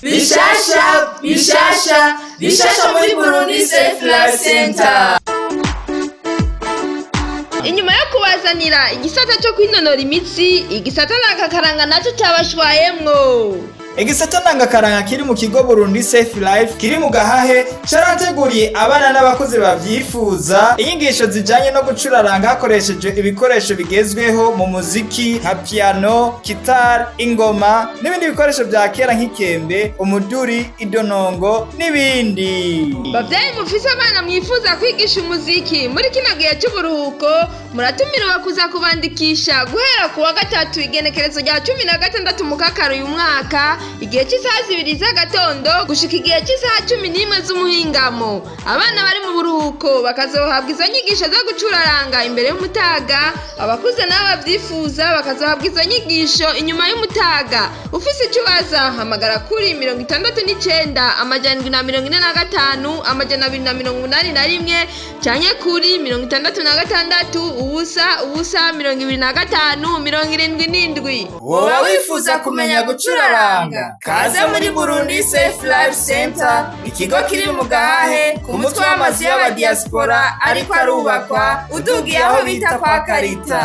Bishasha, bishasha, bishasha muri Burundi Safe Life Center. Inyuma yo kubazanira igisata cyo kwinonora imitsi, igisata ndangakaranga nacyo cyabashwayemwo. Igisata ndangakaranga kiri mu kigo Burundi Safe Life kiri mu Gahahe carateguriye abana n'abakuze bavyifuza inyigisho zijanye no gucuraranga hakoreshejwe ibikoresho bigezweho mu muziki nka piano, guitare, ingoma n'ibindi bikoresho vya kera nk'ikembe, umuduri, idonongo n'ibindi. Bavyeyi mufise abana mwifuza kwigisha umuziki muri kino gihe cy'uburuhuko, muratumirwa kuza kubandikisha guhera ku wa gatatu, igenekerezo rya 16 mukakaro uyu mwaka, igihe cy'isaha 2 z'agatondo gushika igihe cy'isaha 11 z'umuhingamo. Abana bari mu buruhuko bakazohabwa izo nyigisho zo gucuraranga imbere y'umutaga, abakuze nabo bavyifuza bakazohabwa izo nyigisho inyuma y'umutaga. Ufise icyo ubaza, hamagara kuri 69 745 281 canke kuri 66 0 0 25 77. Woba wifuza kumenya gucuraranga? Kaze muri Burundi Safe Life Center, ikigo kiri mu Gahahe, ku mutwe w'amazu y'abadiaspora ariko arubakwa, udugiye aho bita kwa Karita.